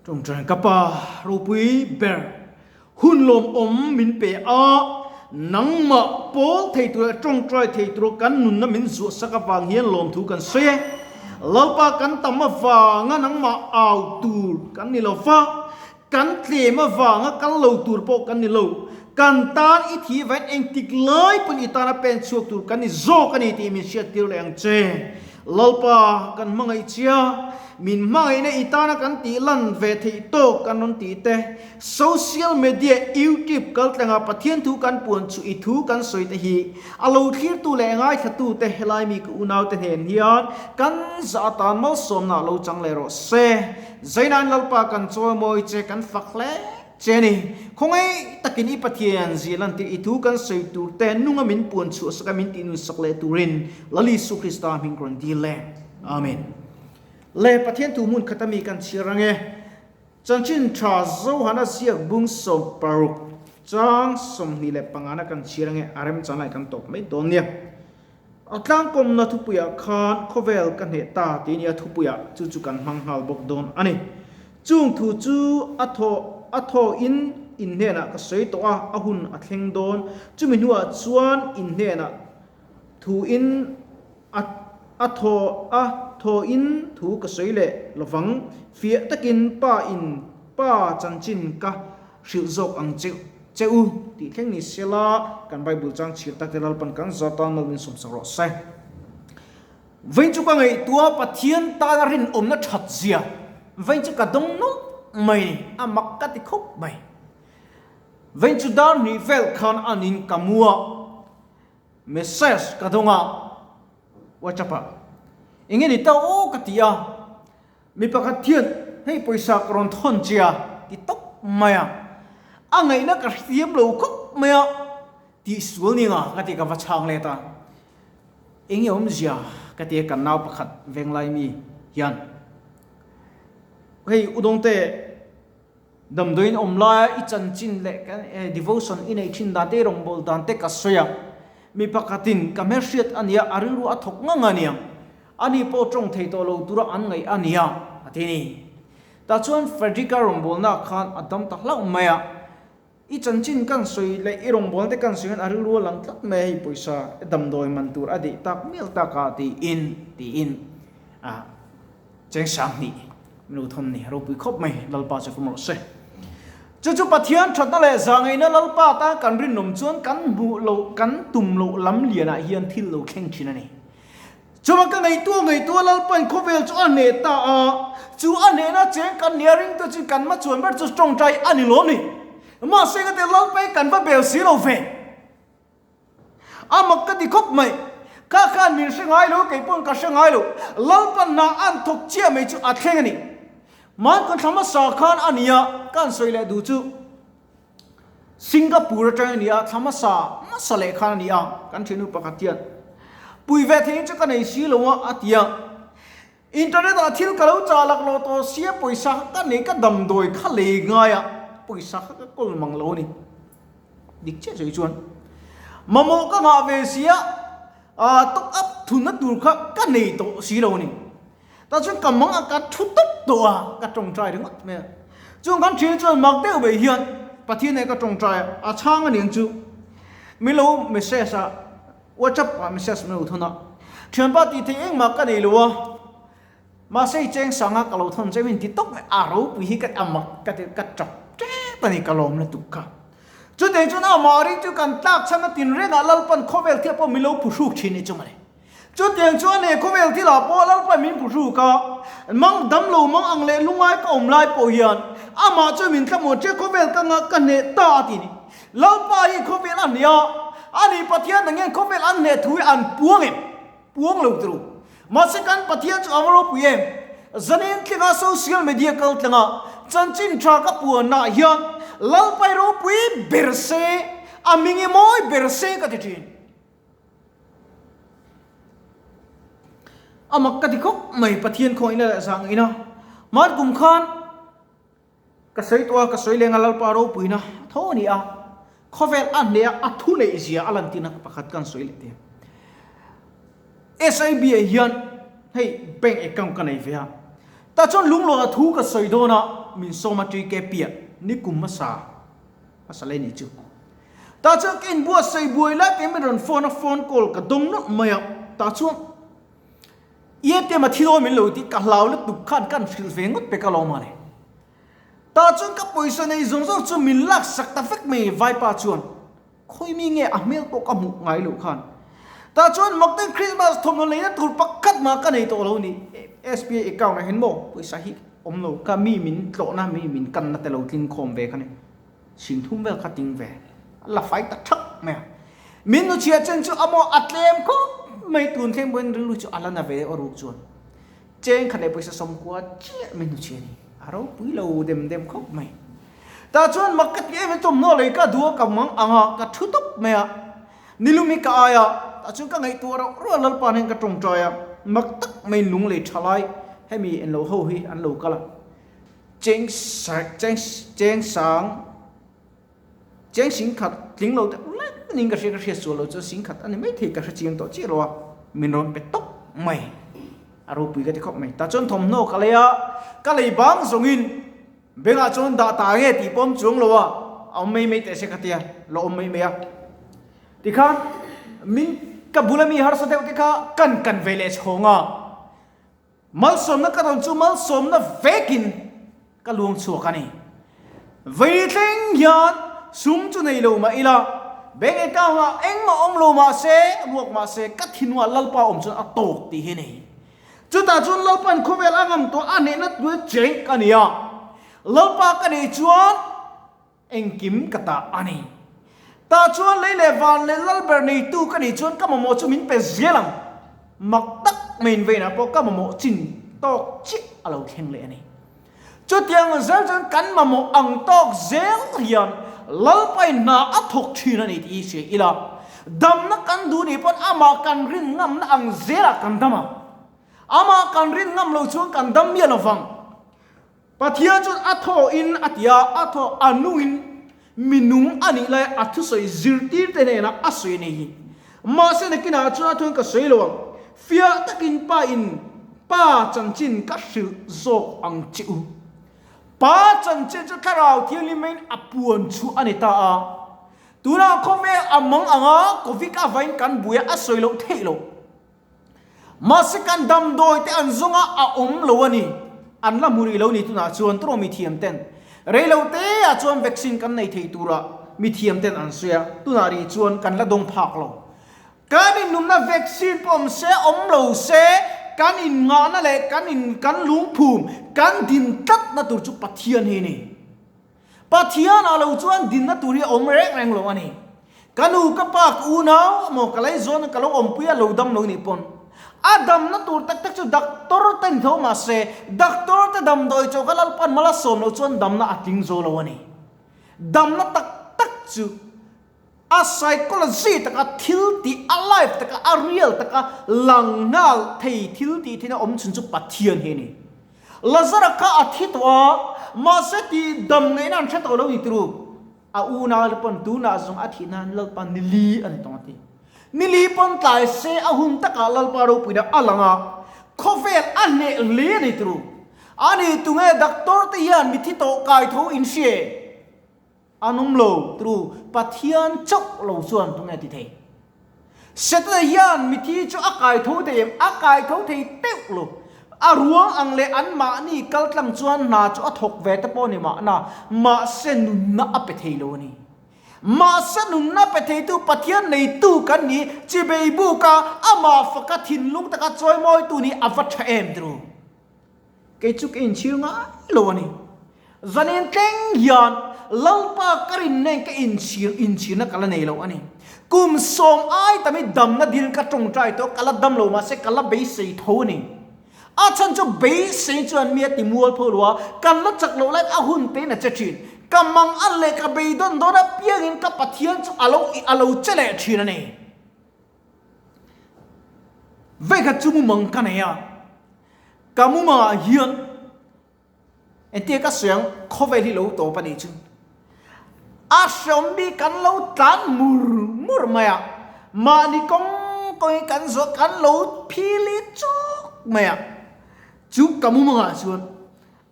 Tawngtai ka Pa ropui ber hun lawmawm min pe a, nangmah pawl thei tur leh tawngtai thei tur kan nunna min zuahsak avang hian lawmthu kan sawi e. Lalpa kan tam avanga nangmah au tur kan ni lo va, kan tlem avanga kal lo tur pawh kan ni lo. Kan tan i thi vain engtik lai pawn i tana pen chhuak tur kan ni zawk a ni tih min hriattir leh ang che. Lalpa kan hmangaih chia, min hmangaihna i tana kan tih lan ve theih tawk kan rawn tih te, social media YouTube kaltlanga Pathian thu kan puan chu i thu kan sawi te hi a lo thlirtu leh ngaithlatu te helai mi ka unaute hnen hian kan zah atan malsawmna lo chang leh rawh se. Zainain Lalpa kan chawimawi che kan fak hle. Che ni, khawngaih takin i Pathian zia lantir i thu kan sawi tur te nunga min puan chhuah sak a min tih nun sak leh turin Lal Isu Krista hming ka rawn dil le. Amen. Le Pathian thu hmun khat ami kan chhiar ang e. Chanchin tha Zohana ziak bung 16 chang 25 na kan chhiar ang e, a remchan lai kan tawp mai dawn nia. A tlangkawmna thupuiah khan khawvel ka hneh ta tih nia thupuiah chu chu kan hmang nghal bawk dawn a ni. Chung thu chu a thaw a thaw in in hnenah ka sawi tawh a, a hun a thleng dawn. Chumi hnuah chuan in hnenah thu in a a thaw a thaw in thu ka sawi leh lovang. Fiah takin pa in pa chanchin ka hrilh zawk ang che che u tih thleng ni sela kan Bible chang chhir tak te Lalpan kan zawt tan mal min sawmsak rawh se. Vawiin chu ka ngaihtuah Pathian tana rinawmna that zia vawiin chu ka dawng nawlh mai ni, a mak ka ti khawp mai. Vawiin chu dar hnih vel khan anin ka mu a, message ka dawng a WhatsApp ah enge ni ta aw ka ti a, Mi pakhat hian hei pawisa ka rawn thawn che a ti tawp mai a, a ngaihna ka hriam lo khawp mai a, tihsual ni nga ka ti ka va chhang let a, eng nge awmzia ka ti a kan nau pakhat venglai mi hian hei Udawngte damdawiin awm laia i chanchin leh kan devotion i neih thin dan te i rawngbâwl dan te ka sawi a, mi pakhatin ka hmelhriat a nia a rilru a thawk ngang a nia. Ani pawh tawng thei tawh lo tura an ngaih a nia, a ti ni. Tah chuan Frederick-a rawngbawlnaah khan a dam ta hlauh mai a, I chanchin kan sawi leh i rawngbawlna te kan sawi hian a rilru a lang tlat mai a, hei pawisa damdawi man tur a deih tak mial tak a, tiin, tiin a cheng 2000 min lo thawn ni, ropui khawp mai, Lalpa chu fam rawh se. Chu chu Pathian thatna leh zahngaihna Lalpa tan kan rinawm chuan kan hmuh loh, kan tum loh lam lianah hian thil lo thleng thin a ni. Chuan ka ngaihtuah ngaihtuah Lalpain khawvel chu a hneh ta a, chu a hnehna cheng kan nia ringtu chu kan hma chuan ber chu tawngtai a ni lawm ni. Mahse ka ti Lalpain kan va bel si lo ve. A mak ka ti khawp mai. Kha khan min hre ngai lo, kei pawn ka hre ngai lo. Lalpan hna an thawk chiah mai chu a thleng a ni. Mahni kan thla hmasa khan a nia, ka han sawi leh duh chu. Singapore atang a ni a, thla hmasa hmasa leh khan a ni a, kan thiannu pakhat hian pui ve thei chu ka nei si lo a, a ti a. Internet ah thil ka lo chah lak lo tawh sia pawisa kha ka nei ka damdawi kha lei ngai a, pawisa kha ka kawl mang lo a ni. Dik chiah sawi chuan mamawh ka nghah ve sia, top up thunna tur kha ka nei tawh si lo a ni. Tah chuan ka mang a ka thu tawp tawh a, ka tawngtai ringawt mai a. Chung kan thian chuan mak deuh mai hian Pathian nen ka tawngtai a, a chhang a niang chu min lo message a, WhatsApp ah message min lo thawn a, thianpa tih theih engmah ka nei lo a, mahse i cheng sang a ka lo thawn che min ti tawp mai, a ropui hi ka a mak ka ti ka tap tep a ni ka lawm lutuk kha. Chutei chuan amah ring chu kan tlak chhan a tinrengah Lalpan khawvel thil pawh min lo phuhruk thin ni chu mawle. Chutiang chuan he khawvel thilah pawh Lalpa min phuhruk a, mang dam lo mang ang leh lungai ka awm lai pawh hian amah chu min thlamuan ṭhiah khawvel ka ngah ka hneh ta a ti ni. Lalpa hi khawvel a hneh a, ani Pathian ang hian khawvel an hneh thu hi an puang em? Puang lo turu. Mahse kan Pathian chu a va ropui em? Zanin tlinga social media kal tlanga chanchin tha ka puannaah hian Lalpa hi ropui ber se, a hming hi mawi ber se ka ti ṭhin. A mak ka ti khawp mai Pathian khawngaihna leh zahngaihna hman kum khan ka sawi tawh a, ka sawi leng a Lalpa ropuina tho a ni a, khawvel a hneh a, a thu neih zia a lantirna pakhat kan sawi leh te. SIB ah hian hei bank account ka nei ve a. Tah chuan lunglawn a thu ka sawi dawn a, min sawm a TKP ah nikum hmasa hmasa leh nih chu. Tah chuan ka inbuatsaih buai lai te min rawn phone a, phone call ka dawng nawlh mai a, tah chuan ATM a thi dawn min lo tih ka hlau lutuk khan kan hrilh ve ngawt pek alawm a le. Tah chuan ka pawisa nei zawng zawng chu min laksak ta vek mai vaipa chuan. Khawi mi nge a hmel pawh ka hmuh ngai loh khan. Tah chuan Makten Christmas thawmhnaw leina tur pakhat mah ka nei tawh lo ni. SBI account ah hian maw pawisa hi awm lo ka mi min tlawhna mi min kanna te lo tling khawm ve kha ni. Sing thum vel kha ting ve. A la fai ta thak mai a. Min nu chhia chen chu a maw a tlem khawp mai tun thleng pawhin rilru chu a la na ve aw ruk chuan. Cheng khat leh pawisa sawmkua chiah min hnu chhia ni. A ropui lo dem dem khawp mai. Tah chuan mak ka ti em em thawmhnaw lei ka duh a ka mang ang a, ka thu tawp mai a. Nilum hi ka ai a, tah chuan ka ngaihtuah rauh rauh a Lalpa nen ka tawngtai a, mak tak maiin lung lei tha lai hemi en lo ho hi an lo kal a. Cheng cheng cheng sang cheng sing khat tling lo deuh lek niin ka hria ka hriat sual lo chuan sing khat a ni maithei ka hre chiang tawh chiah lo a, min rawn pe tawp mai. A ropui ka ti khawp mai. Tah chuan thawmhnaw ka lei a, ka lei bang zawngin Bengah chuan dah ta nge tih pawh awm chuang lo a, a awm mai mai teh se ka tia, la awm mai mai a. Tikhan min ka bula mi harsa deuh te kha kan kan ve leh chhawng a, malsawmna ka rawn chu malsawmna vekin ka luang chhuak a ni. Vei thleng hian sum chu nei lo mah ila, bank account ah engmah awm lo mah se, ruak mah se ka thinua Lalpa awm chuan a tawk tih hi a ni. Chutah chuan Lalpa'n khawvel a ngam tawh a hnehna tue cheng ka ni a, Lalpa ka nih chuan engkim ka tah a ni. Tah chuan lei leh van leh Lalber neitu ka nih chuan ka mamawh chu min pe zel ang. Mak tak maiin veinah pawh ka mamawh chin tawk chiah a lo thleng leh a ni. Chutiang zel chuan kan mamawh ang tawk zel hian Lalpain hna a thawk thin a ni tih hi hria ila, damna kan duh nih pawn amah kan rin ngamna ang zelah kan dam ang. Amah kan rin ngam lo chuan kan dam miah lo vang. Pathian chuan a thawhin a ti a, a thaw a nungin minung a nih laia a thusawi zirtirte hnenah a sawi a ni hi. Mahse nakinah chuan a thuin ka sawi lo ang. Fiah takin Pa in Pa chanchin ka hrilh zawk ang che u. Pa chanchin chu Thlarau Thianghlim maiin a puan chhuah a ni ta a. Tunah khawvel a mang ang a, Covid avain kan buai a, a sawi loh theih loh. Mahse kan damdawi te an zawng a, a awm lo a ni. An la hmu rih lo ni tunah chuan tawrh mithiam ten. Rei lo te ah chuan vaccine kan nei thei tura mithiam ten an sawi a, tunah rih chuan kan la dawng phak lo. Kan innumna vaccine pawh awm se, awm lo se, kan inngahna leh kan in kan lungphum, kan din tlatna tur chu Pathian hi a ni. Pathian ah lo chuan dinna tur hi a awm reng reng lo a ni. Ka nu, ka pa, ka unau emaw ka laizawn ka lo awmpui a lo dam lo nih pawn a damna tur tak tak chu doctor te ni tho mahse doctor te damdawi chaw kha Lalpan mal a sawm loh chuan damna a tling zo lo a ni. Damna tak tak chu A psychology taka thil tih, a life taka, a real taka lang nghal thei thil tih theihna awm chhun chu Pathian hi a ni. Lazara kha a thi tawh a, mahse tih dam ngaihna an hre tawh lo ni turu. A unau te pawn tunah zawng a thih nan Lalpa nili a ni tawng a ti. Nili pawn tlai se a hun takah Lalpa ropuina a lang a, khawvel a hneh hle a ni turu. Ani tunge doctor te hian mithi tawh kai tho in hria e? An awm lo tru Pathian chauh lo chuan tunge ti thei? Setana hian mithi chu a kai tho thei em? A kai tho thei teuh lo. A ruang ang leh anmahni kal tlang chuan hna chu a thawk ve te pawh ni mahna, mahse nunna a pe thei lo a ni. Mahse nunna pe theitu Pathian neitu kan ni, chibei buka amah faka thinlung taka chawimawitu nih a va tha em tru? Kei chu ka inchhir ngai lo a ni. Zanin tleng hian Lalpa ka rin nen ka inchhir inchhirna ka la nei lo a ni. Kum sawm ai tam hi damna dil ka tawngtai tawh ka la dam lo mahse ka la beisei tho a ni. A chhan chu beisei chuan mi a ti mual pho lo a, kan la chak loh laiin a hun tein a che thin. Ka mang a leh ka beidawn dawn apiangin ka Pathian chu a lo a lo che leh thin a ni. Vekhat chu mumang ka nei a, ka mumangah hian entir ka sawi ang khawvel hi lo tawp a nih chu. A hreawm bik kan lo tlan mur mur mai a, mahni kawng kawngin kan zawh kan lo phili chuk mai a. Chu ka mumangah chuan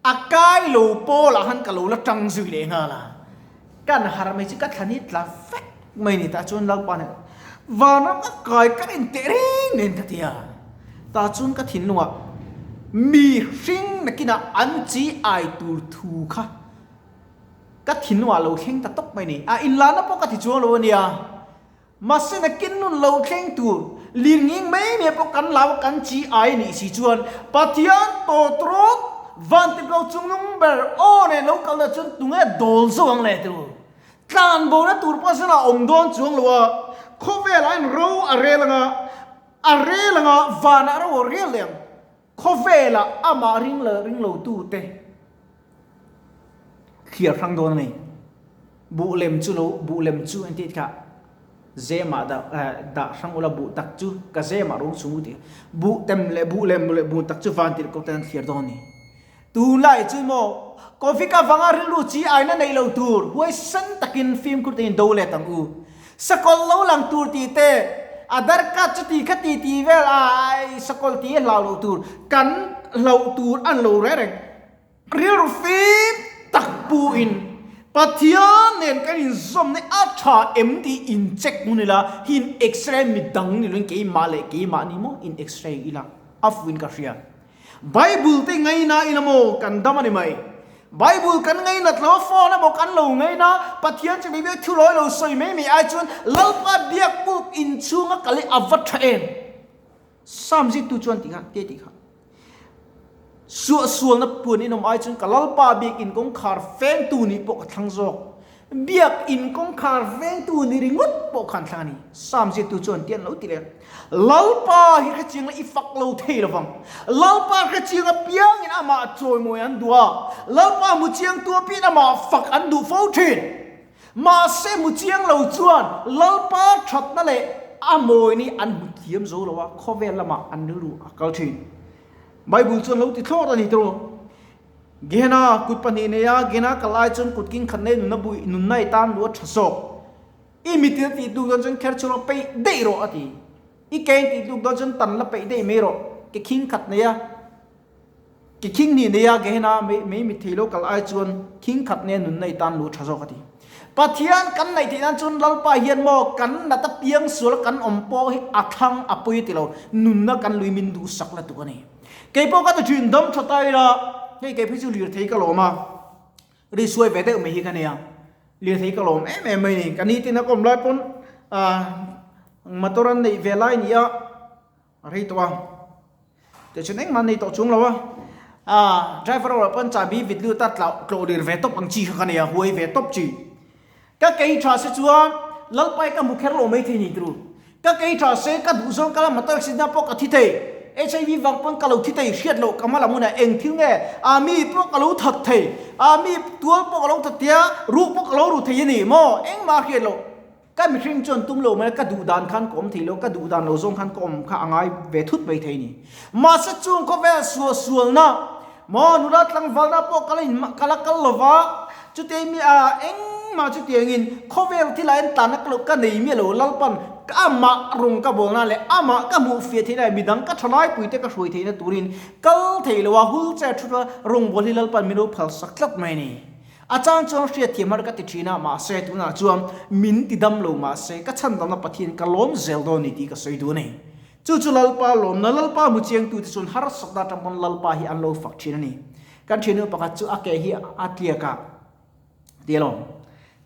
a kai lo pawlah khan ka lo la tang zui leh nghal a, kan harh mai chu ka thlan hi tla vek mai ni tah chuan Lalpa nen vanram ka kai ka rin teh reng nen ka ti a, tah chuan ka thinlungah mi hring nakinah an chi ai tur thu kha ka thinlungah lo thleng ta tawp mai ni, a inlahna pawh ka ti chuang lo a nia. Mahse nakin nun lo thleng tur lir nging mai mai pawh kan lau a kan chi ai anih si chuan Pathian tawtrawt vantip lo chungnung ber aw nen lo kalna chuan tunge dawl zo ang leh tur tlan bona tur pawh zela awm dawn chuang lo a, khawvel ah hian ro a rel anga a rel anga vanah ro a rel leh ang khawvel ah amah ring lo ring lo tu te thliar hrang dawn a ni. Buh lem chu lo, buh lem chu an tih kha zemah dah dah hrang ula buh tak chu ka zemah rung chung u tih buh tem leh buh lem leh buh tak chu van tirh ko ten an thliar dawn a ni. Tunlai chu maw Covid avanga rilru chi aina neih lo tur huaisen takin fimkhur takin do let ang u. Sakawlh lo lang tur tih te, Aadhaar card chu ti kha ti ti vel a sakawlh tih a hlau loh tur kan hlauh tur an lo reng reng. Rilru fim tak pu in Pathian nen kan inzawmna a tha em tih in check hmun ila, hi in x-ray midang ni loin keimah leh keimah ni maw in x-ray ila a fuh in ka hria. Bible te ngaina ila maw kan dam a ni mai. Bible kan ngainat lo a phone emaw kan lo ngaina Pathian chu biak thu lawi lo sawi mai mai ai chuan Lalpa biak buk inchhunga kal hi a va tha em. Psalm ziktu chuan ti kha, te ti kha. Suahsualna puan in awm ai chuan ka Lalpa biakinn kawngkhar vengtu nih pawh ka thlang zawk. Biakinn kawngkhar vengtu ni ringawt pawh khan thlang a ni. Psalm ziaktu chuan ti an lo ti leh a. Lalpa hi hrechiang la i fak lo thei lo vang. Lalpa hrechiang apiangin amah chawimawi an duh a. Lalpa hmu chiangtu apiangin amah fak an duh fo thin. Mahse hmu chiang lo chuan Lalpa thatna leh a mawini an hmu thiam zo lo a, khawvel lamah an rilru a kal thin. Bible chuan lo ti thlawt a ni tawh. Gehena kut pahnih nei a, Gehena kal ai chuan kut king khat nei nunna bui nunna i tan lu a tha zawk. I mitin a tih tuk dawn chuan kher chhung a peih daih rawh a ti. I ke in tih tuk dawn chuan tan la peih daih mai rawh. Ke khing khat nei a. Ke khing hnih nei a Gehena mei mit thei lo kal ai chuan khing khat nen nunna i tan luh tha zawk a ti. Pathian kan neih theih nan chuan Lalpa hian maw kan nat a piang sual kan awm pawh hi a thlang a pawi ti lo, nunna kan lui min duhsak la tuk a ni. Kei pawh ka ti thin dam tha ta ila, hei kei phei chu lirthei ka lawm a, ri suai ve deuh mai hi ka nia, lirthei ka lawm em em mai ni. Ka nitin a ka awm lai pawn motor an neih ve lai ni a, A rei tawh a, tichuan engmah an nei tawh chuang lo a, aaa driver erawh pawn chahbi vit lut a tlauh tlawh lir ve tawp ang chi kha ka nei a, huai ve tawp chi. Ka kei tha se chuan Lalpai ka hmu kher lo mai thei ni turu. Ka kei tha se ka duh zawng ka la motor accident ah pawh ka thi thei, HIV vang pawn ka lo thi thei hriat loh ka hma lam hunah eng thil nge aa mi pawh ka lo that thei, aa mi tual pawh ka lo that thei a, ruh pawh ka lo ru thei a ni maw engmah a hriat loh. Ka mihring chuan tum lo mai, ka duh dan khan ka awm thei lo, ka duh dan lo zawng khan ka awm kha a ngai ve thut mai thei ni. Mahse chung khawvel sual sualna maw nula tlangvalna pawh ka la in ka la kal lo va, chutiang mi a engmah chutiangin khawvel thil ah hian tlanna ka lo ka nei miah lo, Lalpan ka amah rawng ka bawlna leh amah ka hmuh fiah theihna leh midang ka thalaipui te ka hruai theihna turin kal thei lo a, wheelchair thut a rawngbawl hi Lalpan min lo phalsak tlat mai a ni. A chang chuan hriatthiam har ka ti thin a, mahse tunah chuan min ti dam lo mahse ka chhandamna Pathian ka lawm zel dawn ni tih ka sawi duh a ni. Chu chu Lalpa lawmna, Lalpa hmu chiangtute chuan harsatna atang pawn Lalpa hi an lo fak thin a ni. Kan thiannu pakhat chu a ke hi a tliak a, ti alawm.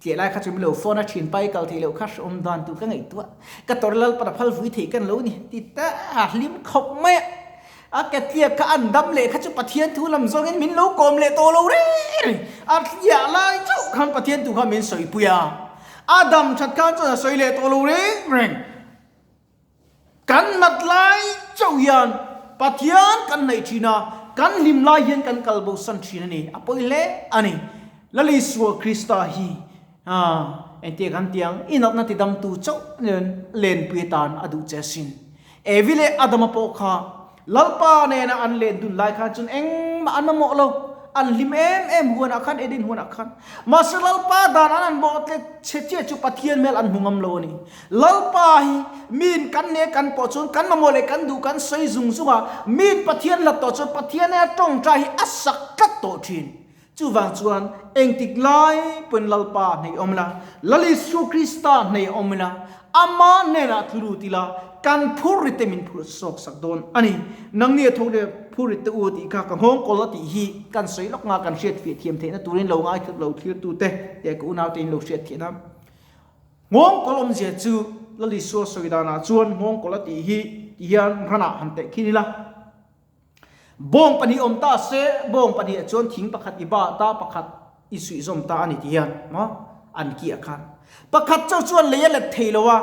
Tliah lai kha chu min lo phone a, thin pai kal theih loh kha hreawm dan tur ka ngaihtuah. Ka tawrh Lalpan a phal vui theih kan lo ni ti ta a hlim khawp mai a. A ke tliak kha an dam leh kha chu Pathian thu lam zawngin min lo kawm leh tawh lo reng reng. A tliah lai chauh khan Pathian thu kha min sawipui a. A dam that khan chuan a sawi leh tawh lo reng reng. Kan nat lai chauh hian Pathian kan hnaih thin a, kan hlim lai hian kan kal bosan thin a ni. A pawi hle a ni. Lal Isua Krista hi engtia kan tiang i natna tidamtu chauh nen lenpui atan a duh che asin. Evi leh Adama pawh kha Lalpa nena an len dun lai khan chuan engmah an mamawh lo. An hlim em em huanah khan Eden huanah khan. Mahse Lalpa dan an an bawh tle chhe chiah chu Pathian hmel an hmu ngam lo a ni. Lalpa hi miin kan ne kan pawh chuan kan mamawh leh kan duh kan sawi zung zung a, miin Pathian hlat tawh chuan Pathian hnena tawngtai hi a sak tlat tawh thin. Chuvang chuan engtik lai pawhin Lalpa hnei awm ila, Lal Isua Krista hnei awm ila, Ama hnenah thu lut ila, kan phur rit te min phur sawk sak dawn a ni. Nangni a tho leh phur rit te u tih kha ka nghawng kawl a tih hi kan sawi lawk nga kan hriat fiah thiam theihna turin lo ngaithla lo thlir tute leh ka unaute in lo hriat theihna. Nghawng kawl awmzia chu Lal Isua sawi danah chuan nghawng kawl a tih hi ti hian ranah han teh khin ila. Bawng pahnih awm ta se, bawng pahnihah chuan thing pakhat i ba ta, pakhat i suih zawm ta a ni ti hian maw an kiah khan. Pakhat chauh chuan lei a let thei lo a,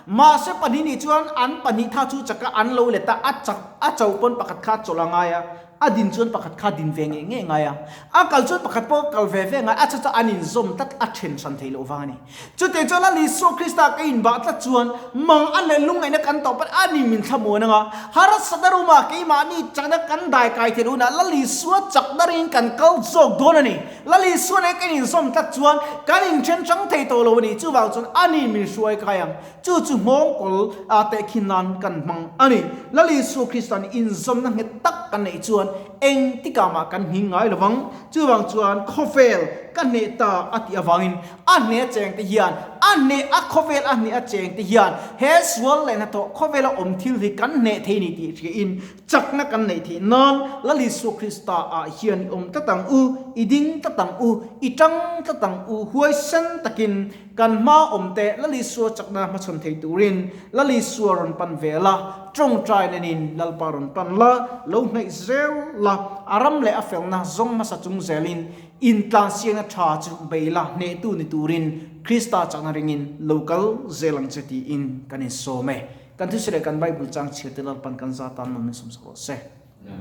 mahse pahnih nih chuan an pahnih tha chu chaka an lo let a, a chak a cho pawn pakhat kha chawlh a ngai a, a din chuan pakhat kha din ve ngei ngei ngai a, a kal chuan pakhat pawh kal ve ve ngai a, chu chu an inzawm tlat a then hran thei loh vang a ni. Chutih chuan Lal Isua Krista ka inbah tlat chuan mang a leh lungngaihna kan tawh pawh a ni min thlamuan anga, harsatna ruma keimahni chakna kan dai kai theih hunah Lal Isua chakna ringin kan kal zawk dawn a ni. Lal Isua nen kan inzawm tlat chuan kan inthen chang thei tawh lo a ni. Chuvang chuan a ni min hruai kai ang. Chu chu nghawngkawl a tehkhin nan kan hmang a ni. Lal Isua Krista'n inzawmna nghet tak kan neih chuan engtikah mah kan nghing ngai lovang. Chuvang chuan khawvel ka hneh ta a tih avangin A hneh a cheng te hian, a hneh a khawvel a hneh a cheng te hian he sual leh hnathawh khawvela awm thil hi kan hneh thei ni tih hria in chakna kan neih theih nan Lal Isua Krista ah hian i awm tlat ang u, i ding tlat ang u, i tang tlat ang u, huaisen takin kan hma awm te Lal Isua chakna hmachhawn thei turin Lal Isua rawn pan ve la, tawngtai nenin Lalpa rawn pan la, lo hnaih zel la, a ram leh a felna zawng hmasa chung zelin Intlansiakna tha chu beila hnehtu ni turin Krista chakna ringin lo kal zel ang che tiin kan insawm e. Kan thuswi leh kan Bible chang chhiarte Lalpan kan za tan mal min sawmsak rawh se.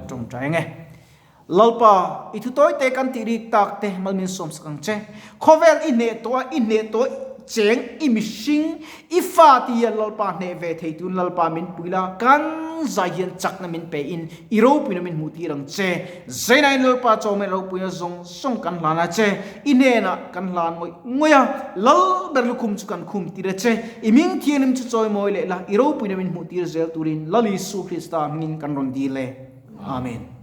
Tawngtai ang e. Lalpa, i thu tawi te kan tih rik tak te mal min sawmsak ang che. Khawvel i hneh tawh a, i hneh tawh cheng i mihring, i fa ti hian Lalpa hneh ve thei tun Lalpa min pui la, kan zai hian chakna min pe in I ropuina min hmuh tir ang che. Zainain Lalpa chawhmeh ropuina zawng zawng kan hlan a che. I hnenah kan hlan ngawih ngawih a, Lal ber lukhum chu kan khum tir a che. I ming thianghlim chu chawimawi leh la, i ropuina min hmuh tir zel turin Lal Isu Krista hmingin kan rawn dil e. Amen.